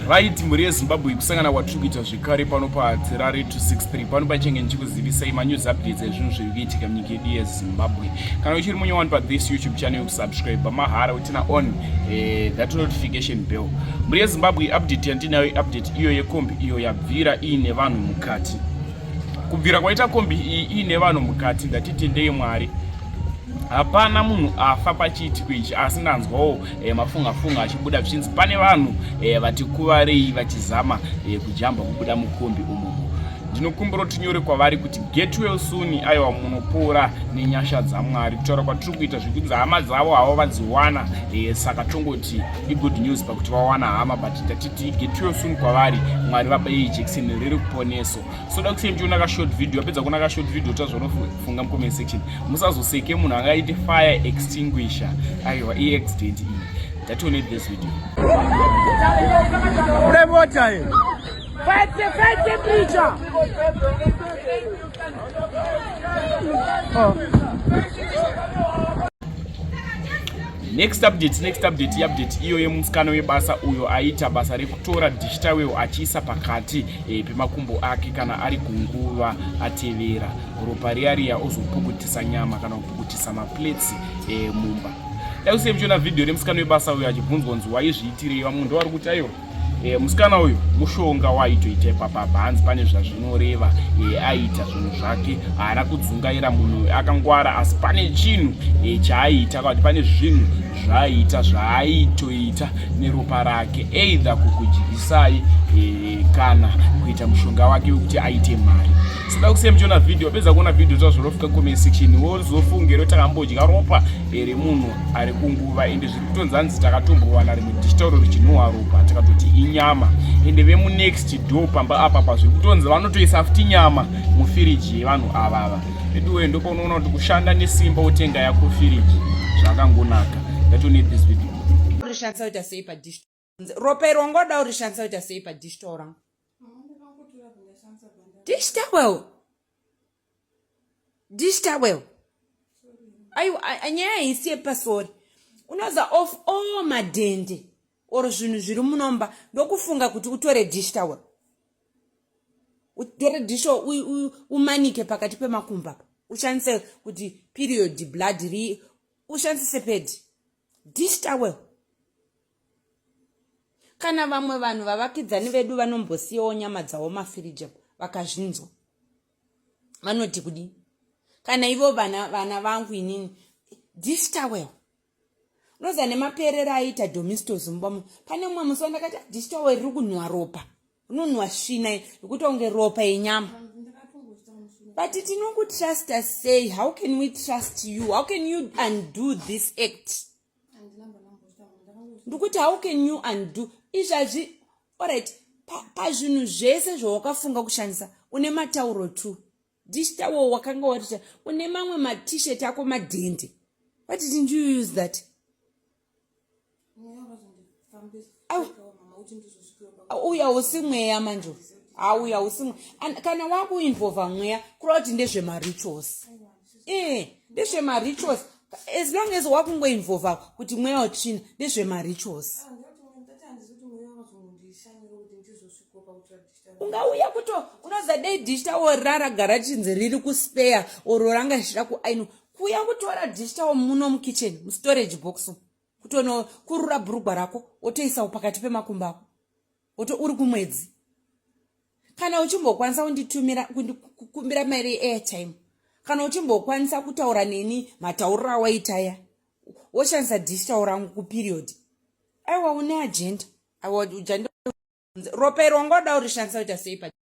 Right, mhuri yeZimbabwe, kusangana kwatiri kuita zvekare pano paHatirare 263. Pano pachange ndichikuzivisai manews updates ezvinhu zviri kuitika munyika yedu yeZimbabwe. Kana uchiri munyowani pathis YouTube channel, kusubscribe mahara, uturn on that notification bell. Mhuri yeZimbabwe, update yandinayo, update iyo yekombi iyo yabvira iine vanhu mukati. Kubvira kwaita kombi iyi iine vanhu mukati, ndatitendei Mwari, hapana munhu afa pachiitiko ichi. Asi ndanzwawo mafunga funga achibuda zvichinzi pane vanhu vati kuvarei vachizama kujamba kubuda mukombi umomo. Ndinokumbira kuti tinyore kwavari kuti get well soon. Aiwa, munopora nenyasha dzaMwari. Kutaura kwatiri kuita, zvekunzi hama dzavo havo vadziwana, saka tongoti igood news pakuti vawana hama, but tatiti get well soon kwavari. Mwari vabayei jekiseni riri kuponeso. So da kusiyai muchiona kashort video. Apedza kuona kashort video, tazvanofunga mucomment section. Musazoseke munhu angaite fire extinguisher. Aiwa, iaccident iyi. Ngatione this video. Kune mota iyi. Fight the fight temperature. Oh. Next update, next update, update iyo yemusikana webasa uyo aita basa rekutora dish towel achiisa pakati pemakumbo ake kana ari kunguva, atevera ropa riya riya, ozopukutisa nyama kana kupukutisa maplates mumba. Dai usiye muchiona vhidhiyo remusikana webasa uyo achibvunzwa kunzi waizviitirei. Vamwe ndo vari kuti aiwa, musikana uyu mushonga waitoita ipapapa, hanzi pane zvazvinoreva. Aiita zvinhu zvake, haana kudzungaira, munhu akangwara, asi pane chinhu chaaiita kana kuti pane zvinhu zvaaita zvaaitoita neropa rake, either kukudyisai kana kuita mushonga wake wekuti aite mari. Soda kusiya muchiona vhidhiyo. Apedza kuona vhidhiyo, tazvorofika comment section, wozofungero takambodya ropa remunhu ari kunguva. Ende zviri kutonzi hanzi takatombowana rimwe dish towel richinhuhwa ropa, tikatoti inyama. Ende vemunext door pamba apa pazviri kutonzi vanotoisa futi nyama mufiriji yevanhu avava. Veduwe, ndopaunoona kuti kushanda nesimba utenga yako firiji zvakangonaka. Ngatione this video. Urishandisa kuita sei padish? Ropa iri wangoda urishandisa kuita sei padish towel rangu? Dish towel, dish towel. Aiwa, nyaya haisi yepasori. Unoza of all madhende or zvinhu zviri munomba, ndokufunga kuti utore dish towel, utore dish, umanike pakati pemakumbo apa, ushandise kuti period blood ri ushandise sepad. Dish towel. Kana vamwe vanhu vavakidzani vedu vanombosiyawo nyama dzavo mafiriji, vakazvinzwa vanoti kudii? Kana ivo vana vangu inini, dish towel. Unoziva nemaperero aiita Domestos mumba, pane mumwe musi wandakati dish towel riri kunhuwa ropa, rinonhuwa svina yekuti unge ropa yenyama. But tinokutrusta sei? How can we trust you? How can you undo this act? Ndikuti how can you undo izvazvi? Alright, pazvinhu zvese zvawakafunga kushandisa, une matauro t dish towel wakanga watita, une mamwe matshirt ako madhende. What didn't you use that? Uyu hausi mweya manje, auyu hausi. Kana wakuinvolva mweya, kureva kuti ndezvemarituals, ndezvemarituals. As long as wakungoinvolva kuti mweya wetsvina, ndezvemarituals. Ungauya kuto unoza dei dish towel raragara chinzi riri kuspare oro ranga richida kuaino, kuuya kutora dish towel muno mukitchen, mustorage box, kutonokurura bhurugwa rako, wotoisawo pakati pemakumbo ako, woto uri kumwedzi. Kana uchimbokwanisa kunditumira, kukumbira mari yeairtime, kana uchimbokwanisa kutaura neni matauriro awaitaya, woshandisa dish towel rangu kuperiod, aiwa, une agenda. Aiwa, ropa iri wangoda urishandisa kuita sei?